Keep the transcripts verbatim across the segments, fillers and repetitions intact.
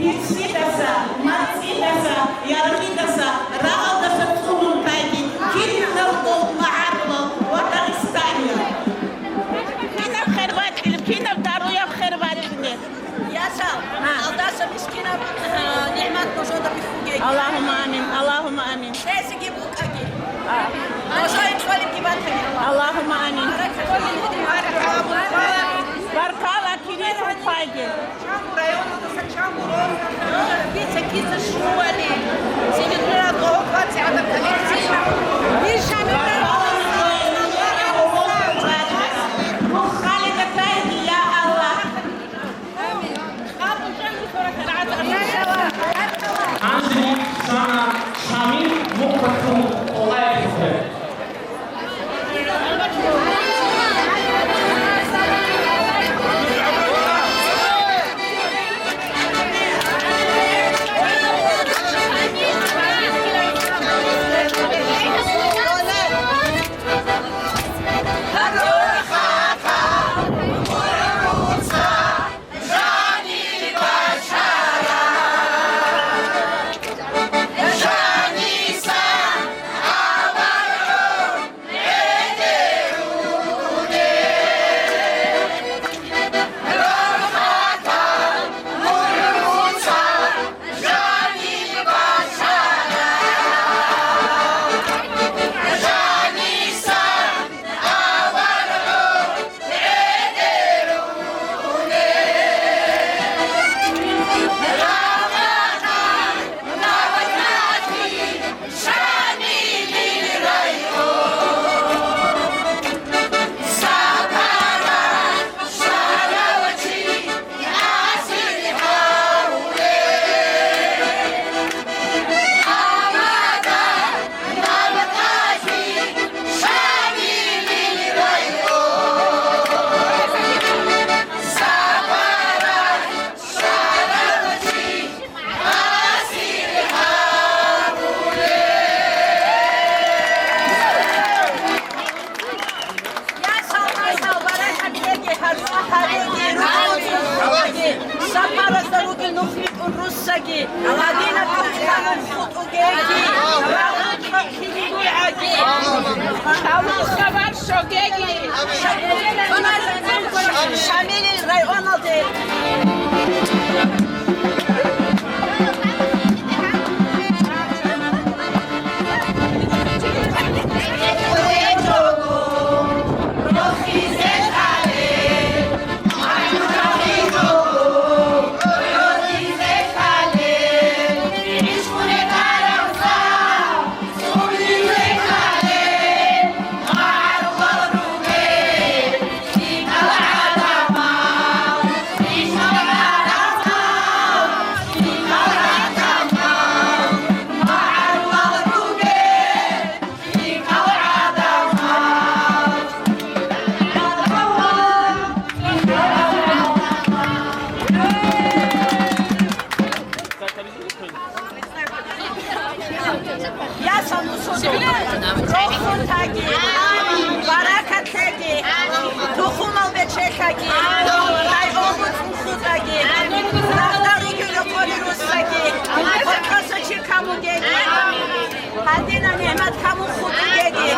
Гьесидаса, мацӀидаса, яргъидаса, рагъалдаса цӀунун тайги, киналго магӀарулал ва Дагъистаниял. Кинаб хер бачӀилеб, кинаб даруяб хер бачӀилеб? Ясал, гьа, алдаса мискинаб, а, нигӀмат нужеда бихьуге. Аллагьумма амин, Аллагьумма амин. Кьезеги букӀаги. А. Нужее кьолебги батаги, Аллагь. Аллагьумма амин. Баркала, кирилъ ухъайги. Гьанже сана Шамил Мухъбатуллаевихъе. Сапаразда ругел нух ритӀун руссаги, Мадина тӀухьдалун хутӀугеги, рагъул чӀухӀлъиги гургӀаги. Аллагь сабар щогеги. Шамилил районалде. Ясал нусуда рохун таги, баракат лъеги, тухумал бечелъаги, дай обуцӀ хутӀаги, рагъда ругел рокъоре руссаги, хутӀаса чи камугеги, гьадинаб нигӀмат камун хутӀугеги,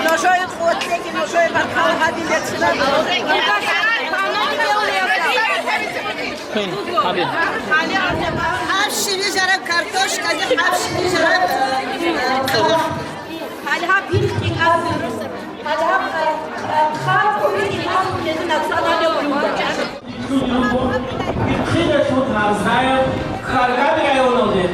нужее къуват лъеги, нужее баркала гьадин берцинаб. Хин, гьабе. Гьаб щиб бижараб картошкаги, гьаб щиб бижараб. Гьалаб бихъи гьаб. Гьалаб, э, э, хъаркъуби имам национальный блюдо. Ихъилалъул гьарзаяб Каргали районалде.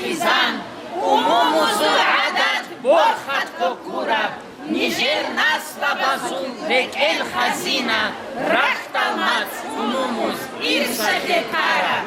хъизан, умумузул гӀадат борхатго гураб, нижер наслабазул рекӀел хазина, рахьдал мацӀ умумуз ирсалъе тараб.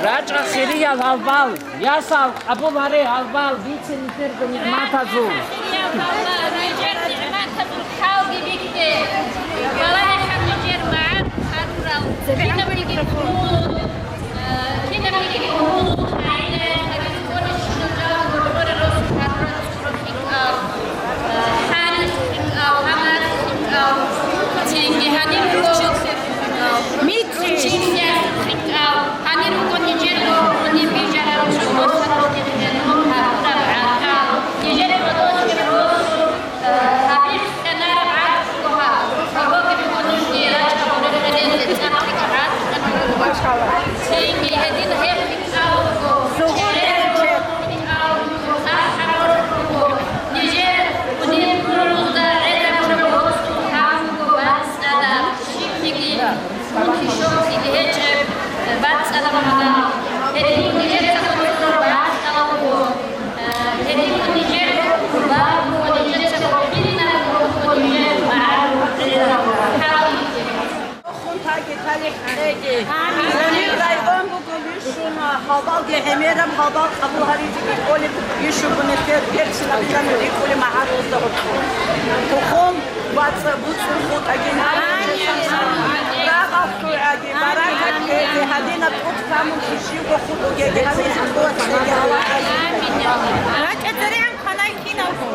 РачӀа хириял гьалбал, ясал къабул гьаре гьалбал, бице нижерго нигӀматазул. Нижер нигӀматазул хӀалги бихье, балагье нижер магӀарул гьарурал, кинабниги умумул, э, кинабниги умумул гӀайиб, гьабизе кколеб щибаб жал гьоркьоре росулъ гьарурал цӀуро хӀикъаб, э, гьаниб хӀикъаб, гьаниб хӀикъаб, цинги гьаниб хӀикъаб, гьаниб руго нижерго гьуниб бижарал чӀужу босаралги хӀедун гьарураб гӀатӀал, нижер кӀодолъи росу, э, гьабихьанараб гӀатӀ буго гьаб. Гьабги буго нужги рачӀа гъорехъеленде цӀакъги гӀатӀ кьанураб. Цинги гьедин гьеб хӀикъаб буго, чӀегӀер руго хӀикъаб буго, ахӀарал руго, нижер гьуниб гьурузда гӀедабураб росу гьаб буго бацӀцӀадаб. Щибниги, мунги-щоклъиги гьечӀеб бацӀцӀадаб гьалал, гьединго нижеца хутӀараб бацӀцӀадаб буго, гьединго нижер гьурбал буго, нижеца гьоркьинаб буго нижер магӀарул гӀезаб хӀалалги. Хун таги, талихӀ кьеги. Амин. Гьаниб район буго. Щуна, гьалбалги гӀемераб, гьалбал къабул гьаризеги кӀолеб, бищун бунесер персилабилан рикӀкӀули магӀарулазда гьоркьоб. Тухум, вацӀа, буцӀцӀул хутӀаги, рагъал хъугӀаги, баракат ккеги, гьадинаб тӀуцӀ камун щивго хутӀугеги, гьабизе ккола цӀеги гьалаб. РакӀа церегӀан кванай киналго.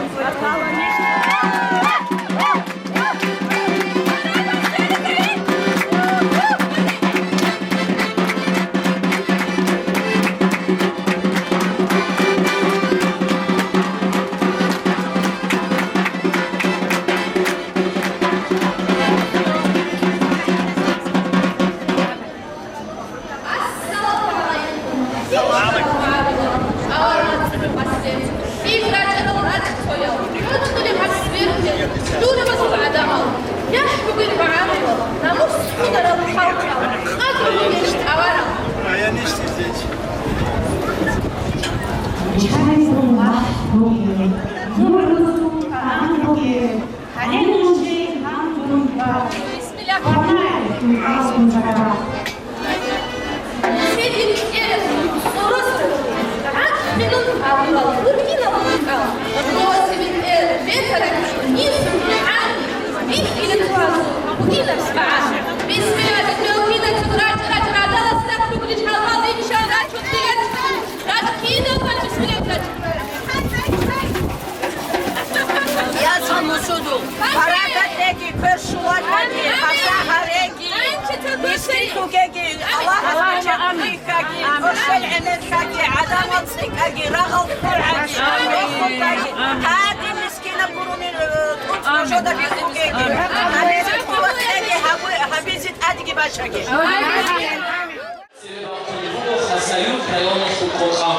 Ассаламу гӀалайкум. Салам гӀалайкум. Аварагасул къасден. Ил рачӀарал рацӀцӀоял, рачӀунел гьас верхӀел, дурабазул гӀадамал, яхӀ бугел магӀарулал, намус хъударал халкъал, къадру бугел авараг. Чаризул вахт бугел, нугӀрузул кӀан бугел, гьанир нужее гьанбун бал. Бисмиллагь. Ванай, гьанбун бал. Цинги кӀерасул цӀоросда гӀахъилун гьавурал ургьилал рукӀал, росиби тӀер бетараб нисун гӀани, бихьила цоазул бугилаб сагӀат. Бисмиллагь, бисмиллагь, кинацун рачӀа, рачӀа, радалас рахъ ругелищ гьалмагъ иншал рачун диялъул, рачӀа киналго бисмиллагь рачӀа. Ясал мусуду, баракат лъеги, квер щулалъаги, хъаса гьареги, мискин лъугеги, Аллагьас бачӀа хъикаги, тӀошел гӀемерлъаги, гӀадамал цӀикӀкӀаги, рагъал хъугӀаги, рохутаги, гьади мискинаб гурони, э, тӀуцӀ жода бихъугеги, гьабизе къуват лъеги, гьабу-, гьабизе тӀадеги бачӀаги. Хасаюрт районалъул къокъа.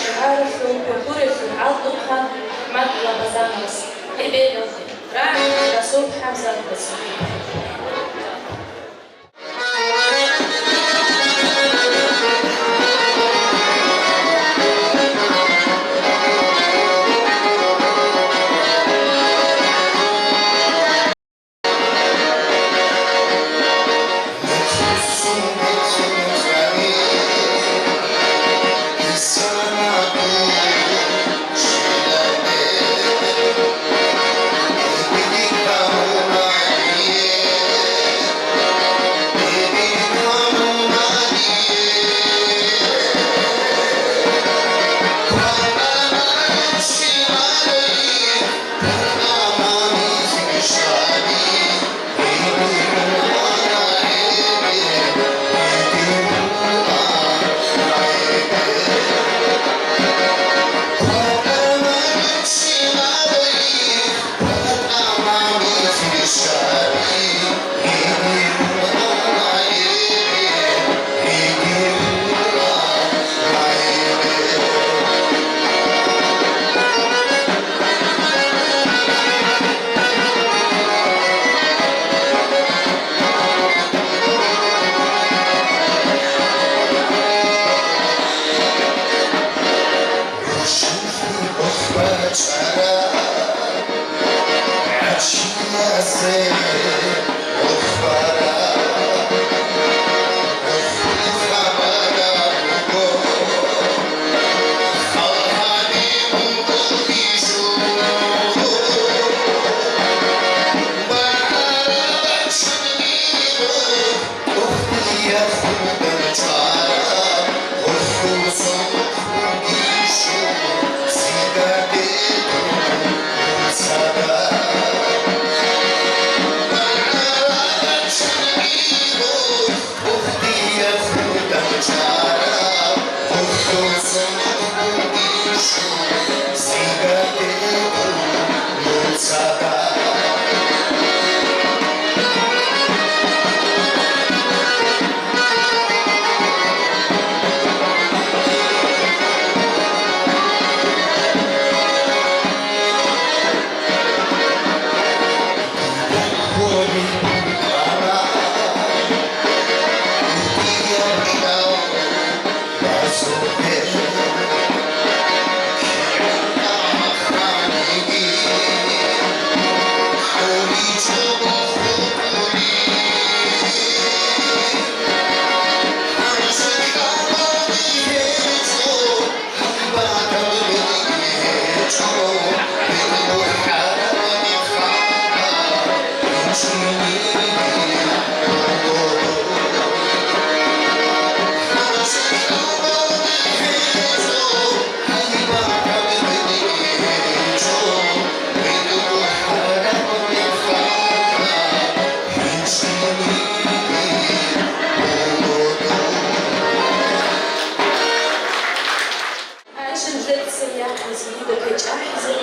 шагьаралъул культуралъул гӀалдухъан МахӀмад Лабазановас, гьеб гьелде рагӀи Расул ХӀамзатовас. Гьанже нилъеца яхъизе дида кечӀахӀизе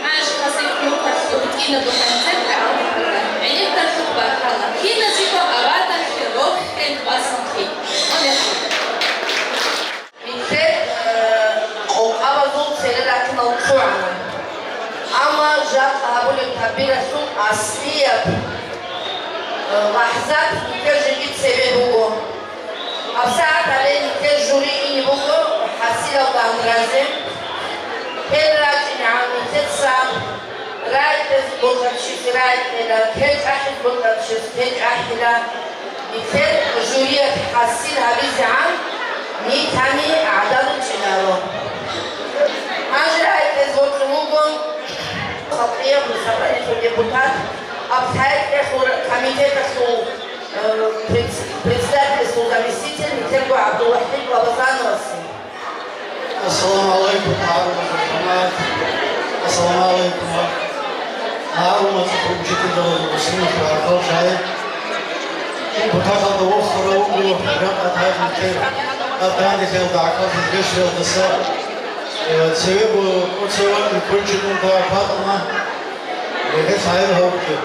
ГӀаш хасил хӀукму ккун кӀинабго хӀанзел гӀагӀнилъула, гӀенеккаралъухъ баркала, киназего аваталъе рохел бацанлъи. Нилъер, э, къокъабазул цере раккинал лъугӀана. Амма жакъа гьабулеб такбиралъул аслияб, э, лахӀзат нилъер жеги цеве буго. ГьабсагӀат гьале нилъер жури ине буго хӀасилалда Андразе. Гьел рачӀинегӀан нилъеца рагӀидез бокьарчиясе рагӀи кьела, кечӀ ахӀизе бокьарчиясе кечӀ ахӀила. Нилъер журиялъ хӀасил гьабизегӀан нилъ гьаниб гӀадал ручӀинаро. Гьанже рагӀи кьезе бокьун вуго халкъияб собраниялъул депутат, АбхӀайтӀиялъул комитеталъул, э, предс-, председателасул заместитель нилъерго ГӀабдулвахӀид Лабазановасе. Ассаламу гӀалайкум, гӀарумазул жамагӀат. Ассаламу гӀалайкум. ГӀарумазул учитель, муслимасул гӀаркал жай. Бутакалда вохурав вуго, ракъа тайхъинтер, Атанихелда гӀакалда гьешиялдаса, э, цевего, цеван кулчидун та патана. Гьеб гьайр гьавги.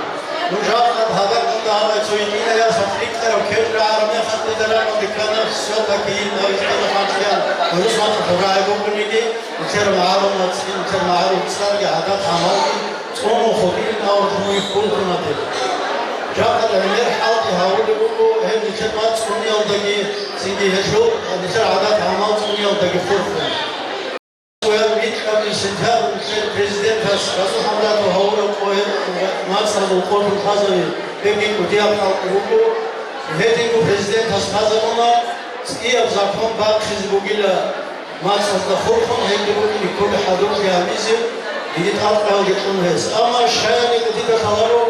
Нуж гьаб гьаб гьаб гьаб гьаб цо гьитӀинаясда рикӀкӀараб кечӀ рагӀараб мехалъ дида ракӀалде ккана, все-таки гьитӀинав гьитӀинав хъанчӀиян гӀурус мацӀалъ рагӀи бугониги, нилъер магӀарул мацӀги, нилъер магӀарул цӀарги, гӀадат-гӀамалги цӀунун хутӀилин авал жугьи хурхунател. Жакъа гӀемер хӀалтӀи гьавулеб буго гьеб нилъер мацӀ цӀуниялдаги, цинги гьелъул нилъер гӀадат-гӀамал цӀуниялдаги хурхун. Цоял витӀкӀабил сентябрьлъе президентас РасулхӀамзатов гьавураб къо гьеб мацӀазул къотӀун лъазаби, гьебги кӀудияб хӀалтӀи буго. Гьединго президентас лъазабуна, цӀияб закон бахъизе бугила мацӀазда хурхун, гьелде букӀине ккола хӀадурлъи гьабизе, диги тӀадкъаялде кьун гьес. Амма щаяниги дида лъаларо,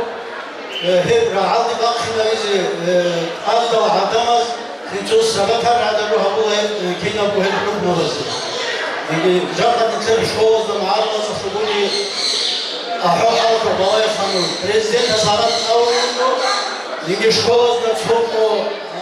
Э, гьеб рагӀалде бахъинавизе, э, тӀадал гӀадамаз, гьеб цо сабатар гӀадабу гьабула гьеб, э, кинабго гьеб хӀукмабазде. Диги жакъа нилъер школазда магӀарулазда лъугьуни ахӀо-хӀалха балай ханур. Президентас гьаракь авун вуго, диги школазда цо къо,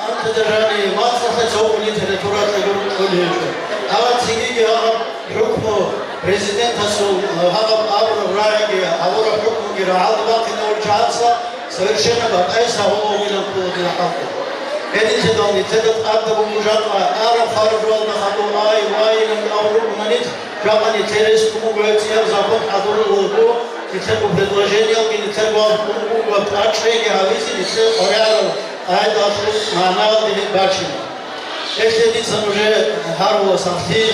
антидержание, мацӀалъе цо къо литература кьур-, кьули гьечӀо. Гьаб цинги гьаб ХӀукму президентасул гьаб абураб рагӀиги, гьабураб хӀукмуги рагӀалде бахъинавулев чияца совершенно батӀайса гьавулавилан ккола дила хӀалтӀи. Гьединлъидал нилъеда тӀадаб буго жакъа араб хвараб жоялда хадув ай, вайилан абураб мунагь, жакъа нилъер рес буго гьеб цӀияб закон хӀадурулелго, нилъерго предложениялги, нилъерго алъ буго тӀад чӀейги гьабизе нилъер къваригӀараб къагӀидалъул магӀнаялде гьеб бачина. Гьелъе дица нужее гьарула сахлъи,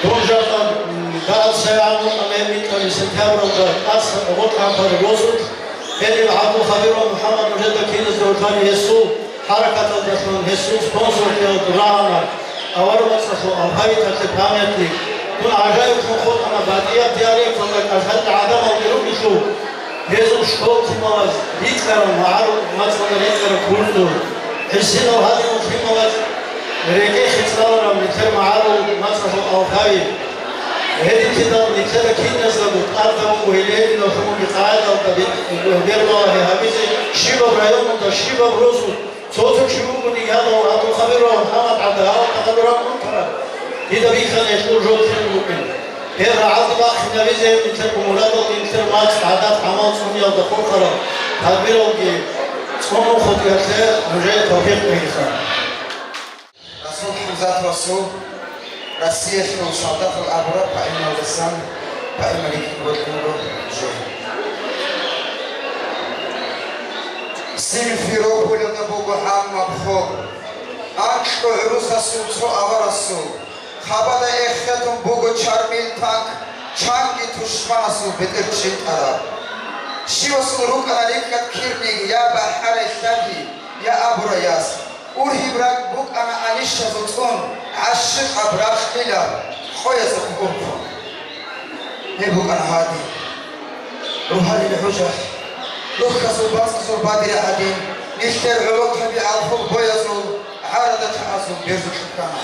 дун жакъа, м, дагьаб сайгӀан вукӀана гьеб микьаби сентябралда тӀаса гъоркь гьанкъари росулъ, гьениб ГӀабдулхабиров МухӀаммад нужеда киназда ватани гьесул хӀаракаталдалъун, гьесул спонсорлъиялда рагӀана аварагасул алфавиталъе памятник. Дун гӀажаиблъун хутӀана батӀияб диалекталда кӀалъалел гӀадамалги ругелъул, Гьезул школ лъималаз рикӀкӀарав магӀарул мацӀалда рикӀкӀараб курсу, гьесинал гьадинал лъималаз рекӀехъе цӀаларав нилъер магӀарул мацӀалъул алфавит. Гьединлъидал нилъеда киназдаго тӀадаб буго гьеле гьединал хӀукмуги къагӀидалда бер-, бербалагьи гьабизе щибаб районалда, щибаб росулъ, цо-цо чи вугони, гьалав ГӀабдулхабиров МухӀаммад ГӀабдаллагьалда гьалураб унтараб. Дида бихьана гьелъул жо кин букӀин. Гьеб рагӀалде бахъинавизе гьеб нилъерго мурадалги, нилъер мацӀ, гӀадат, гӀамал цӀуниялда хурхарал тадбиралги цӀунун хутӀиялъе нужее тавфикъ кьеги. РасулхӀамзатовасул Россиялъул солдатал абураб поэмаялдасан поэма рикӀкӀад бокьун буго жо. Симферопольалда буго гьаниб хоб. Анкьго гӀурусасул цо аварасул хабада эхетун буго чармил танк, чанги тушманасул бетӀер чӀинтӀараб. Щивасул рукӀана рикӀкӀад кирниг я бахӀарай лъаби, я абурай яс. Ургьиб ракӀ букӀана анищазул цӀун, гӀащикъаб, рахлилаб къоязухъ урхъун. Гьеб букӀана гьадин. Рогьалил гӀужалъ, рухьасул бацӀцӀазул бадира гьадин, нилъер гӀолохъаби гӀалхул боязул гӀарада чагӀазул берзухъ ккана.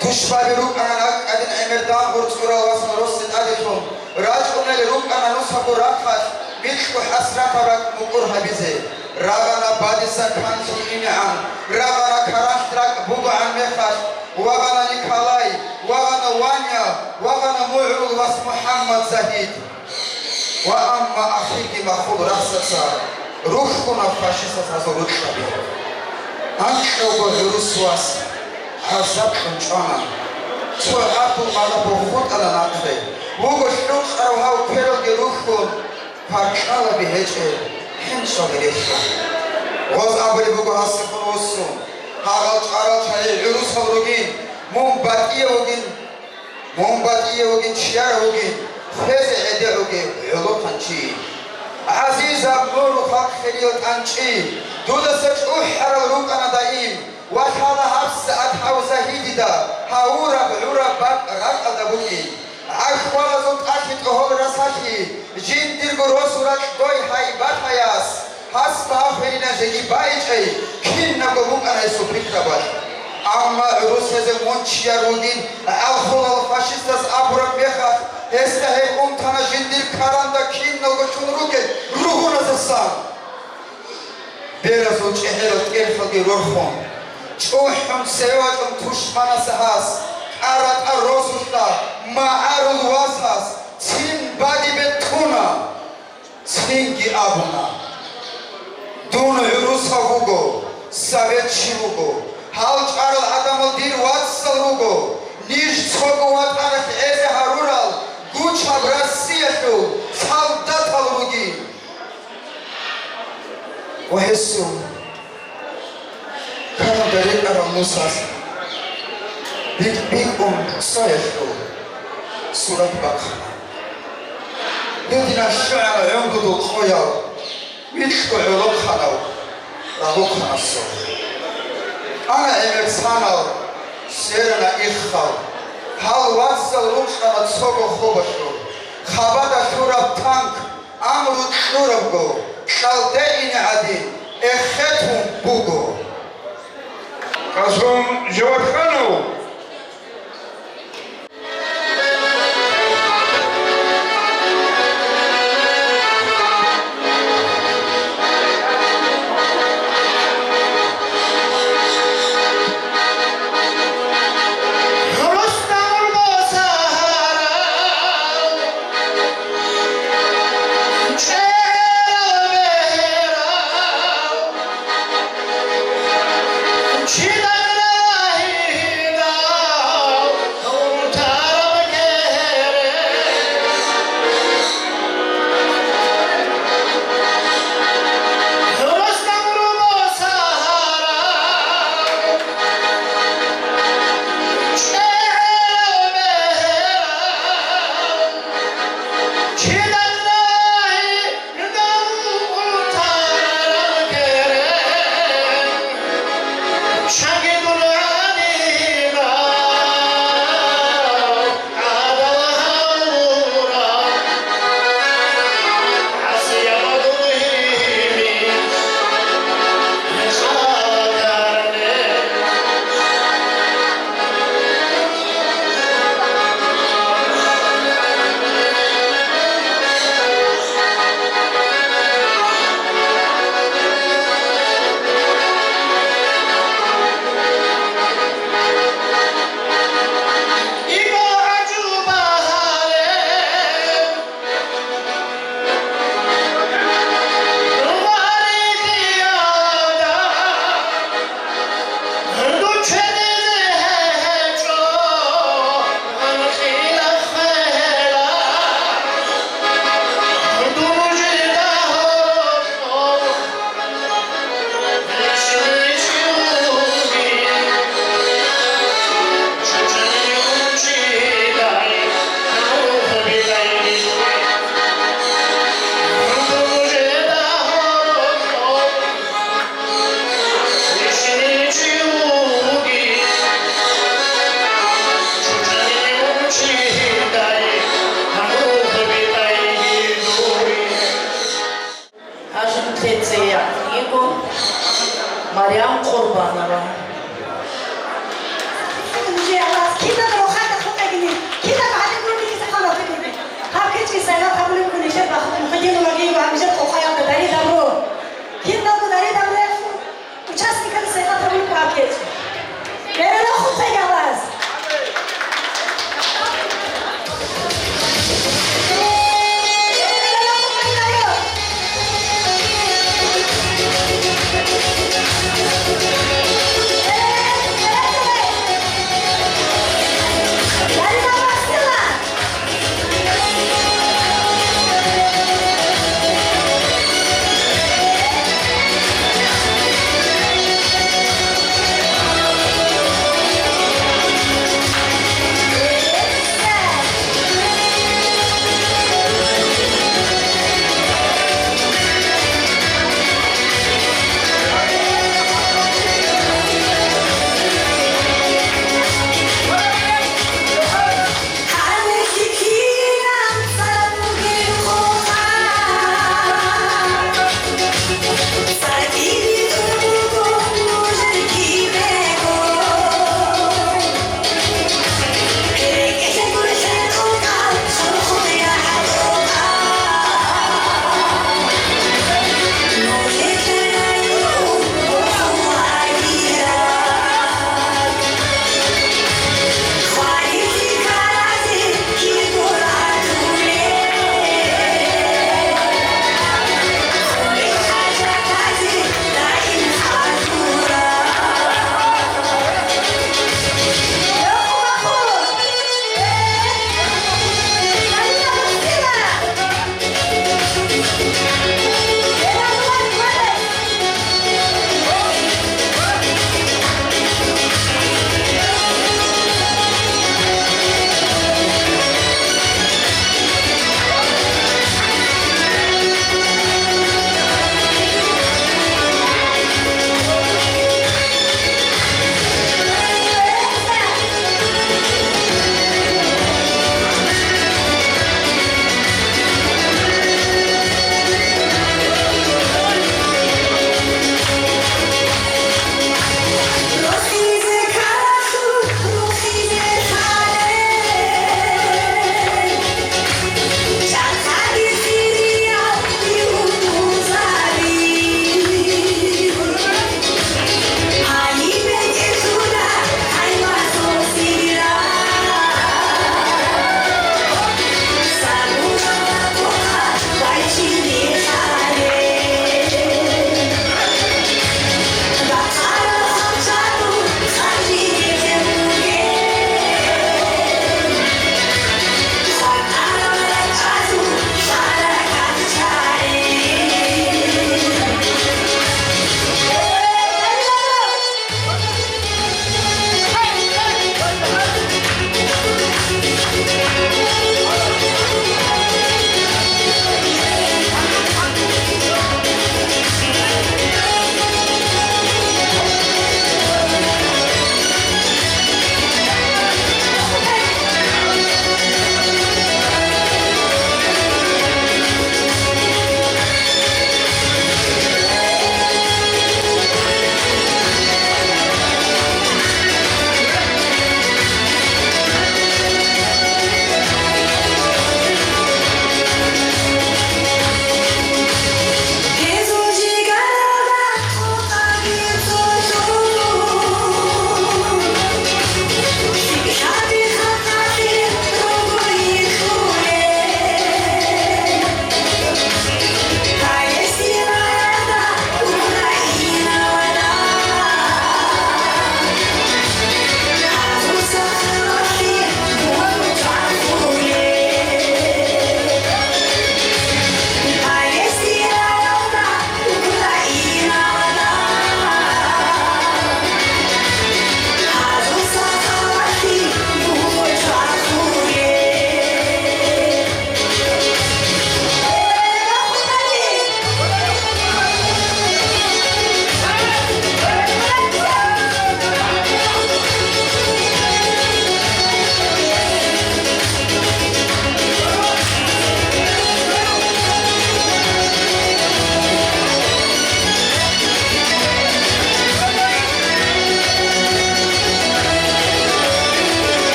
Тушбаби рукӀана ракӀкӀадин гӀемер дагъур цӀурал васал россе тӀаделъун, рачӀунел рукӀана нусабго рахъалъ, микьго хӀасратаб ракӀ мукӀур гьабизе. Рагъана бадиса канлъи инегӀан, рагъана каралъ ракӀ бугогӀан мехалъ, вагъана Николай, вагъана Ваня, вагъана мугӀрул вас МухӀаммад Загьид. Ва амма ахирги махул расаца рухьуна фашистазул рукьаби. Анкьавго гӀурус вас гӀазаб кьун чӀвана. Цо гӀабдул гъала бухутӀана нахъе. Вуго лъукъарав гьав квералги рухьун, паркьалаби гьечӀеб хӀинчӀалги релълъун. Гъоз абулеб буго гьасихъун вуссун: гьагъал чӀарал чагӀи гӀурусал ругин, мун батӀияв вугин, мун батӀияв вугин, чияр вугин, хвезе гӀедегӀуги гӀолохъанчи. ГӀазизаб нуру халкъ хириял тӀанчӀи, дудаса чӀухӀарал рукӀана даим, ва лъала гьабсагӀат гьав Загьидида гьавураб гӀураб бакӀ ракӀалда букӀин. ГӀахьалазул тӀалъи тӀогьол расалъи, жиндирго росу ракь дой гьайбатаяс, гьас багьахъинина жеги байчӀей, кинабго букӀана гьесул пикрабалъ. Амма гӀурусазе мун чияр вугин гӀалхулал фашистаз абураб мехалъ, гьесда гьеб унтана жиндир каранда киналго чун ругел ругьуназасан. Беразул чӀегӀерал тӀерхалги рорхун, чӀухӀун цеве вачӀун тушманас гьас, тӀара-тӀар росулъа магӀарул васас цин бадибе тӀуна. Цинги абуна: «Дун гӀурусав вуго, советчи вуго, гьал чӀарал гӀадамал дир вацал руго, ниж цого ватӀаналъ гӀезе гьарурал гучаб Россиялъул солдатал ругин». Ва гьесул каранда рекӀарал нусалъ бикь-бикьун цоялъул сурат бахъана. Гьединаб щвана гӀунгудул къоял, микьго гӀолохъанав рагъухъанасул. Ана гӀемер цанал, сверана иххал, гьал вацал рукъана цого хобалъул, хабада лъураб танк, амру кьурабго, кьалде ине гӀадин, эхетун буго. Къасум Жаварханов.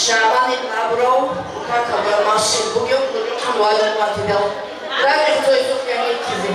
ШагӀбан ибн Абурав какалда машгьур бугев НугӀман валидул ватидал. РакӀи цоясухъ ягьиккизе.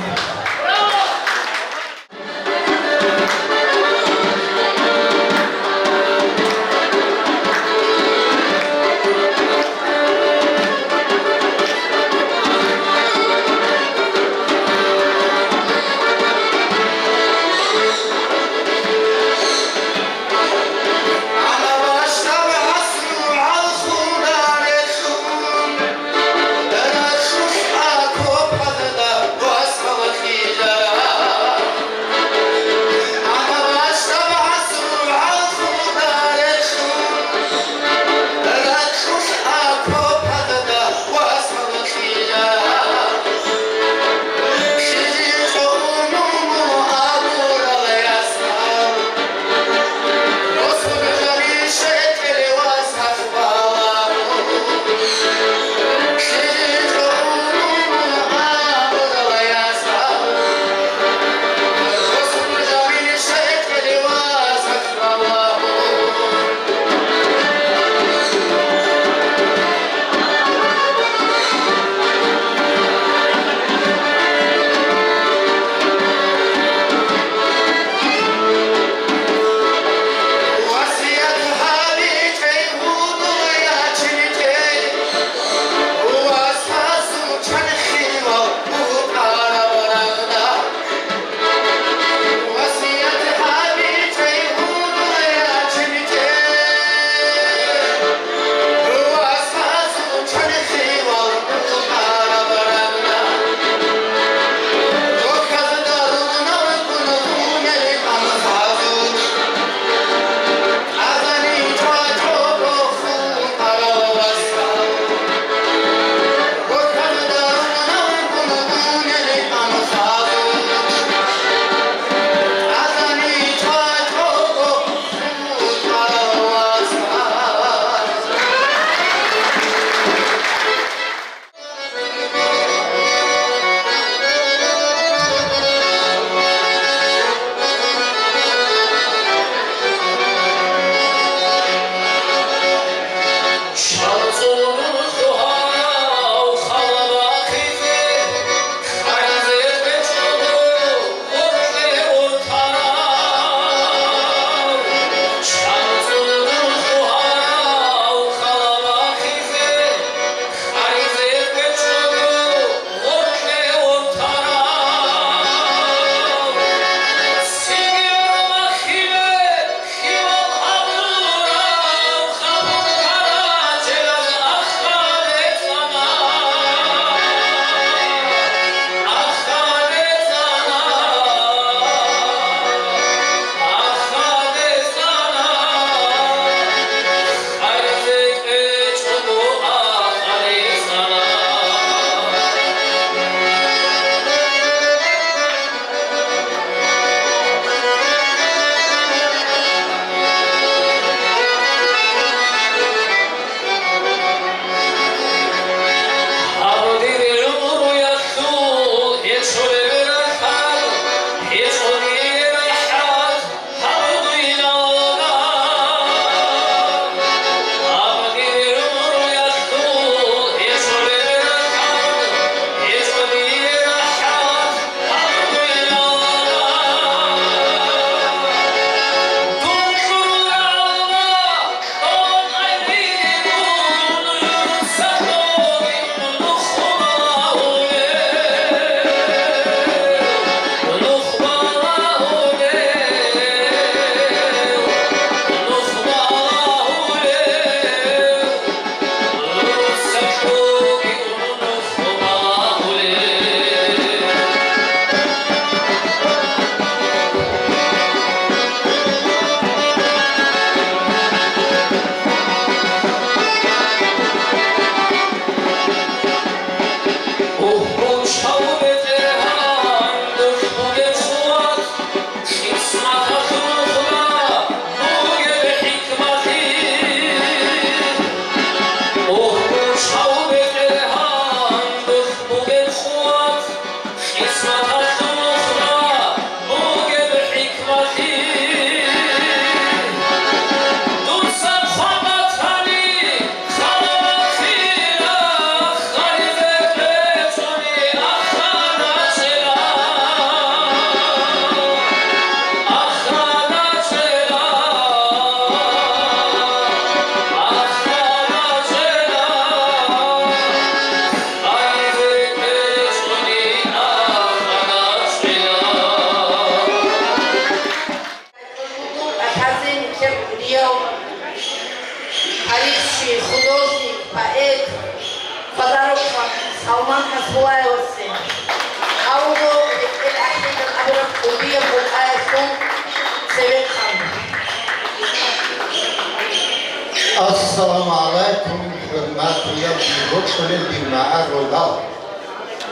Ассаламу гӀалайкум, хӀурматиял дир рокьулел дир магӀарулал!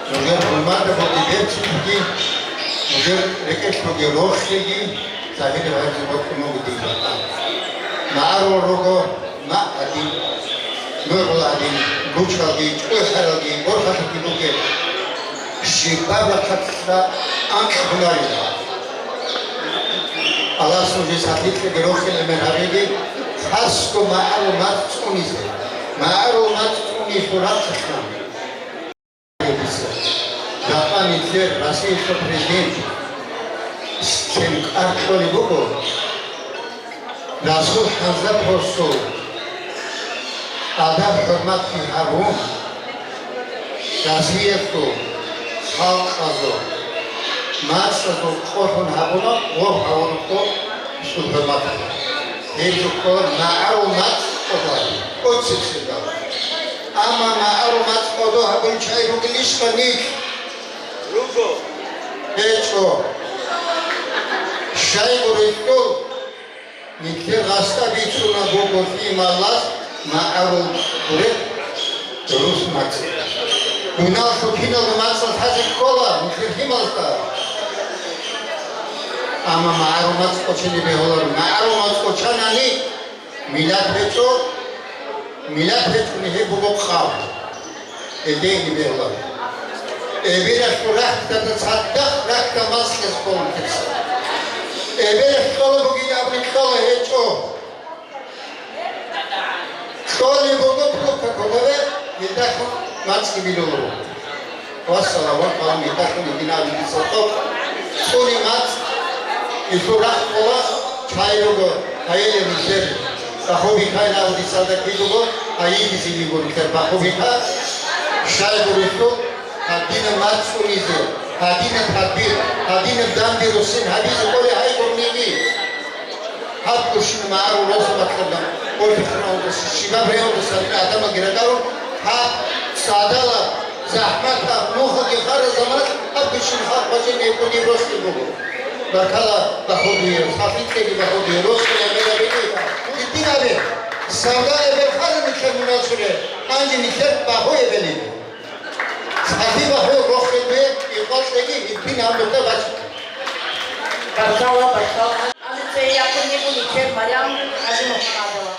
Нужер хӀурматалъуги берцинлъиги, нужер рекӀелъулги рохлъиги, загьири гьабизе бокьун буго дир бакӀал. МагӀарул руго, МагӀ гьадин, нугӀул гьадин, руччалги, чӀухӀаралги, борхалъиги бугеб. Щибаб рахъалъа анкь гьунарила. Аллагьас нужее сахлъи кьеги рохел гӀемер гьабеги, хасго магӀарул мацӀ цӀунизе. МагӀарул мацӀ цӀунилъул рахъалъан. Жакъа нилъер Россиялъул президент лъим кӀар кьолеб буго, расул хӀанзаб гьорсул адаб-хӀурматги гьабун, Россиялъул халкъазул мацӀазул къо лъун гьабуна гъоб гьавурухъо цӀул хӀурматалъ. Гьеб жо ккола магӀарул мацӀ кӀодо гьабун, оццебсеб жо. Амма магӀарул мацӀ кӀодо гьабун чай ругелищха нилъ? Руго. ГьечӀо. Щайгурелъул нилъер гъасда бицуна буго лъималаз магӀарул гуреб рус мацӀ. Дуналъул киналго мацӀал лъазе ккола нилъер лъималазда. Амма магӀарул мацӀ кӀочене бегьуларо. МагӀарул мацӀ кӀочанани, миллат гьечӀо, миллат гьечӀони гьеб буго хъал. Гьединги бегьуларо. Эбелалъул рахьдада цадахъ рахьдал мацӀ кьезе кколин кецӀ. Эбелалъ кьола бугин абуни кьола гьечӀо. Кьолеб буго пробка кодобе, гьелдалъун мацӀги билуларо. Вассалам, вассалам, гьелдалъун гьединаб дица къокъ. ЦӀуни мацӀ, гьелъул рахъ кьола, чай руго, гьайиле нилъер. Бахъу бихьайин абу дицалда кидуго, гьайидизе йигурухъе бахъу бихьа. Щайгурелъул гьадинаб мацӀ цӀунизе, гьадинаб тадбир, гьадинаб данде руссин гьабизе кӀолей гьайгурниги. Гьаб гурщина магӀарул росабалъ гьаб, гьоркьохъанав щибаб регьалдаса гьадин гӀадамалги ракӀарун, гьаб цадалаб, захӀматаб, нухалги хараб заманалъ гьаб гурщина халкъ бачӀине гьеб кӀудияб росулъ буго. Баркала, бахъу дуе, сахлъи кьеги бахъу дуе, росулъ гӀемераб гьечӀо. Гьедин абе, савда эбел хана нилъер мунагьал чуре, гьанже нилъер бахъу эбел йиго. Сахлъи бахъу рохел дуе, икъвал кьеги, гьедин гьаб нухда бачӀа. Баркала, баркала. Гьанже цее якун йиго нилъер Марям ГӀажимухӀамадова.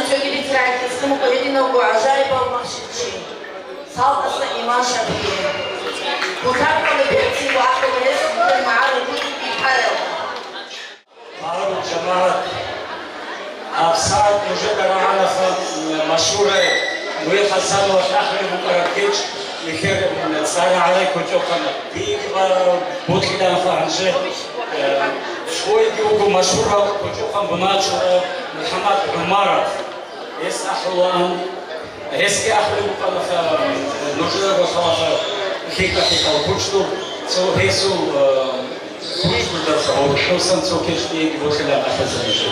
Цоги бицарайги цӀунго гьединавго гӀажаибав махщел чи, Салтасда иман Шапиев. Кутакалда берцин ва гӀакълу гьесулъе магӀарул кутӀиги парел. Магьарул жамагӀат, гьабсагӀат нужеда рагӀанаха машгьурай Нугьил ХӀасановалъ ахӀулеб букӀараб кечӀ, нилъер цӀар гӀарай кочӀохъана. Диги бокьилаанха гьанже, э, цойги вуго машгьурав кочӀохъан буначӀо МухӀаммад ГӀумаров. Гьес ахӀулаан, гьесги ахӀулеб букӀанаха, нужедаго лъалаха лъикӀа-лъикӀал кучӀдул, цо гьесул, э, кучӀдулдаса гьоркьосан цо кечӀ диеги бокьилаан ахӀизабизе.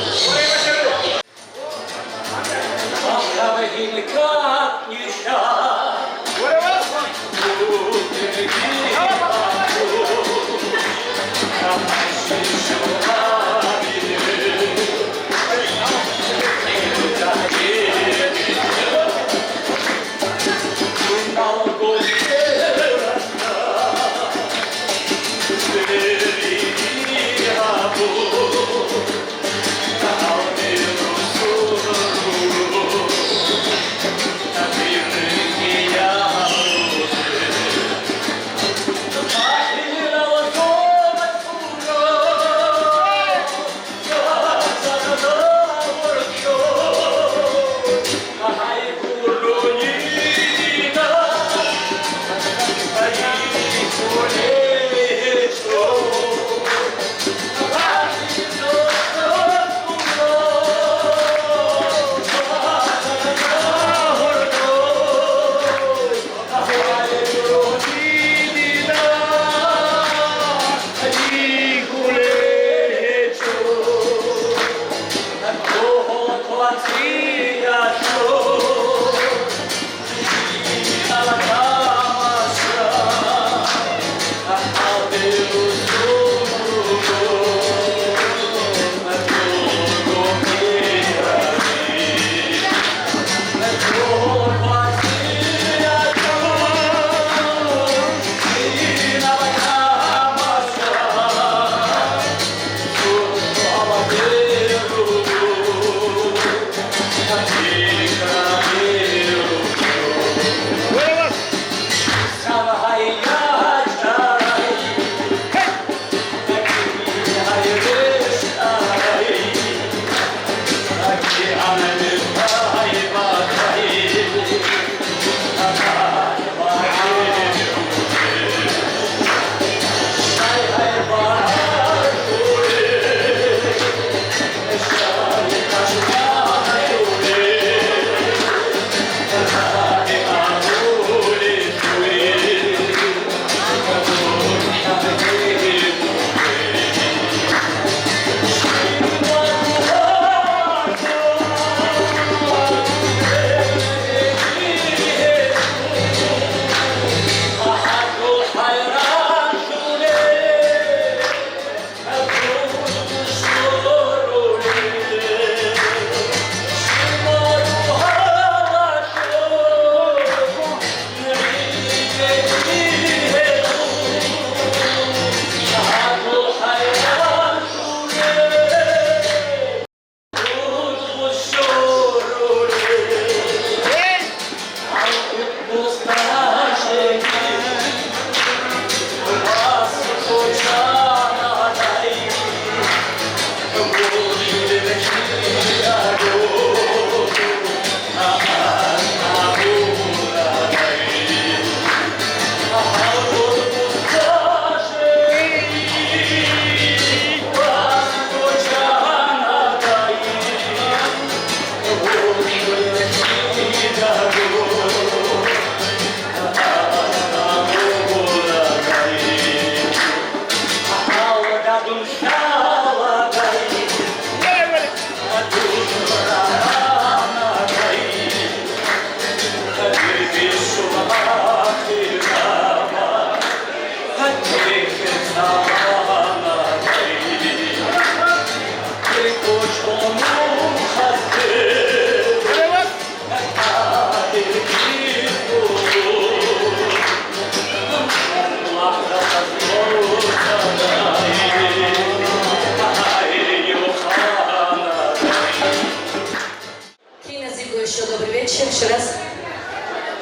Добрый вечер ещё раз.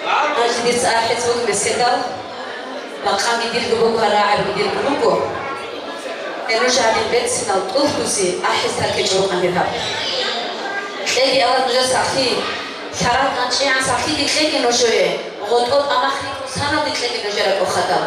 Гьанже дица ахӀиз буго беседал, макъамги дирго буго, рагӀабги дирго буго. Гьел нуж гьадин берцинал тӀулъузе ахӀиз таркечӀо рукъан дир гьаб. Кьеги Аллагь нужер сахлъи, лъарал къанчӀигӀан сахлъиги кьеги нужее, гъотӀоб амахъ рикӀкӀун саналги кьеги нужер ракӀоб хадуб.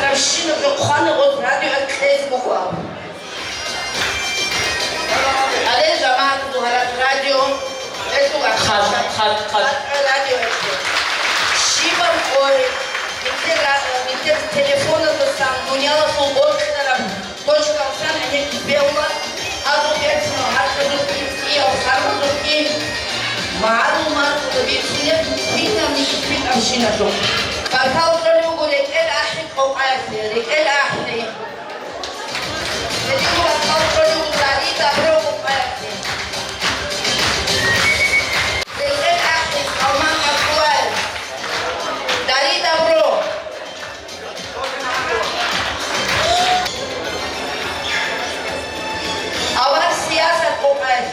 Гьабщинаб жо хъвана гъоз радиоялъ кьезе буго абун. Гьале жамагӀатазул гьаракь радио, гьелъул Хъат, хъат, хъат. Радио гьелъул. Щибаб къой, нилъер ра-, нилъер телефоназасан дуниялалъул бокьараб точкалсан гьениб бегьула, гьазул берцинал гьаркьазулъги, цӀиял хъармазулъги, магӀарул мацӀалда бицунеб кинабниги квитӀабщиналъухъ. Баркал кьолеб буго рекӀел ахӀи къокъаялъе, рекӀел ахӀи. Гьединго баркал кьолеб буго Дарида Абро къокъаялъе. Рекьел ахӀи, Салман Абдуллаев. Дарида Абро. Авар сиясат къокъаялъе.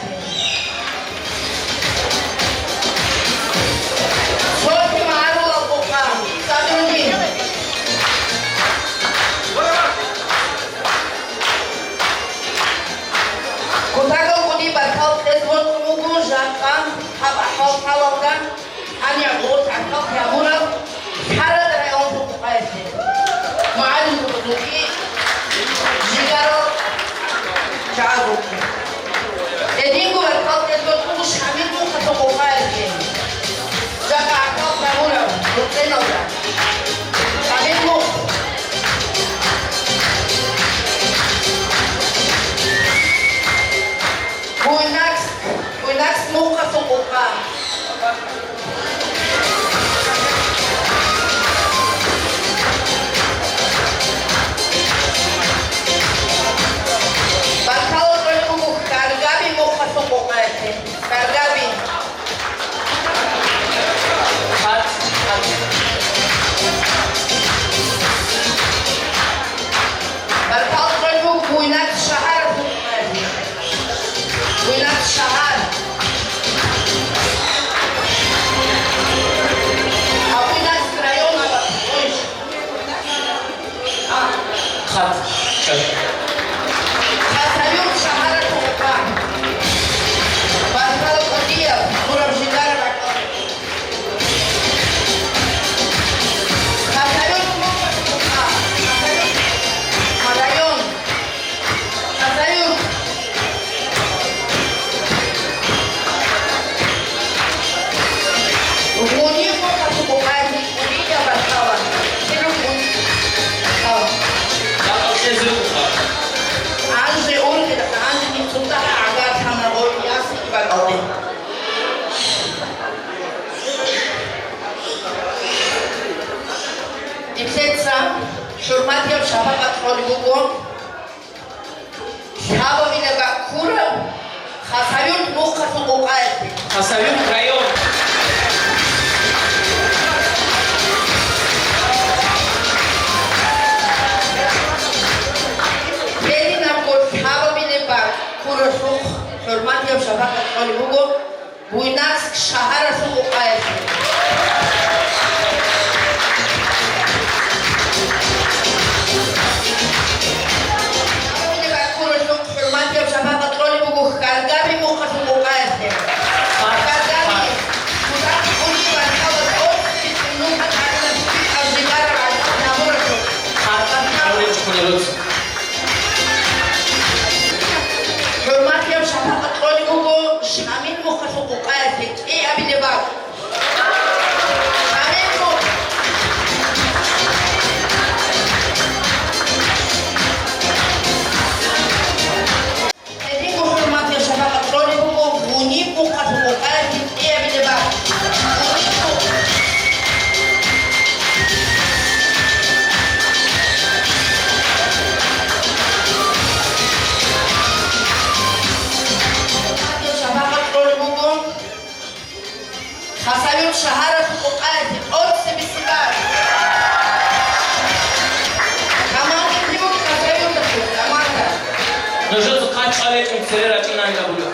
Софи магӀарулал къокъа, Садрудин. Кутакал кӀудияб баркал кьезе бокьун буго жакъа гьаб ахӀвал-хӀалалда. ГӀанигӀго тӀахьал гьабураб Сарат районлъул къокъаялъе, мугӀалимзабазулги, жигарал чагӀазулги. Гьединго баркал кьезе бокьун буго Шамил Мухъалъул къокъаялъе, жакъа ахӀвал гьабураб рукъеналда. Шамил Мухъ. Буйнакск, Буйнакск Мухъалъул къокъа. Баркала кьолеб буго Каргаби Мухъалъул къокъаялъе. Каргаби. Баркала кьолеб буго Буйнакск шагьаралъул къокъаялъе. Буйнакск шагьар. А Буйнакск район абун. А. Хасавюрт шагьаралъул къокъа. Баркала кӀудияб, гьураб жидара ракӀалде. Дица хӀурматияб шапакъат кьолеб буго лъабабилеб бакӀ ккураб Хасавюрт Мухъалъул къокъаялъе. Хасавюрт район. Гьединабго лъабабилеб бакӀ ккуралъухъ хӀурматияб шапакъат кьолеб буго Буйнакск шагьаралъул къокъаялъе. Гьабулеб бакӀ ккуралъухъ хӀурматияб шапакъат кьолеб буго Хьаргаби Мухъалъул къокъаялъе. Хьаргаби, кутакалъ кӀудияб баркала тӀоцебесеб нуха тӀадегӀанаб жидара ракӀалде гьабуралъухъ. Хьаргаби. ХӀурматияб шапакъат кьолеб буго Шамил Мухъалъул къокъаялъе кӀиабилеб бакӀ. Шамил Мухъ. Гьединго хӀурматияб шапакъат кьолеб буго Гуниб Мухъалъул къокъаялъе кӀиабилеб бакӀ. Гуниб Мухъ. Шапакъат кьолеб буго Хасавюрт шагьаралъул къокъаялъе тӀоцебесеб бакӀ. Команда кибуги Хасавюрталъул команда. Нужеца хъачӀ гьабичӀин цере рачӀинани абулеб.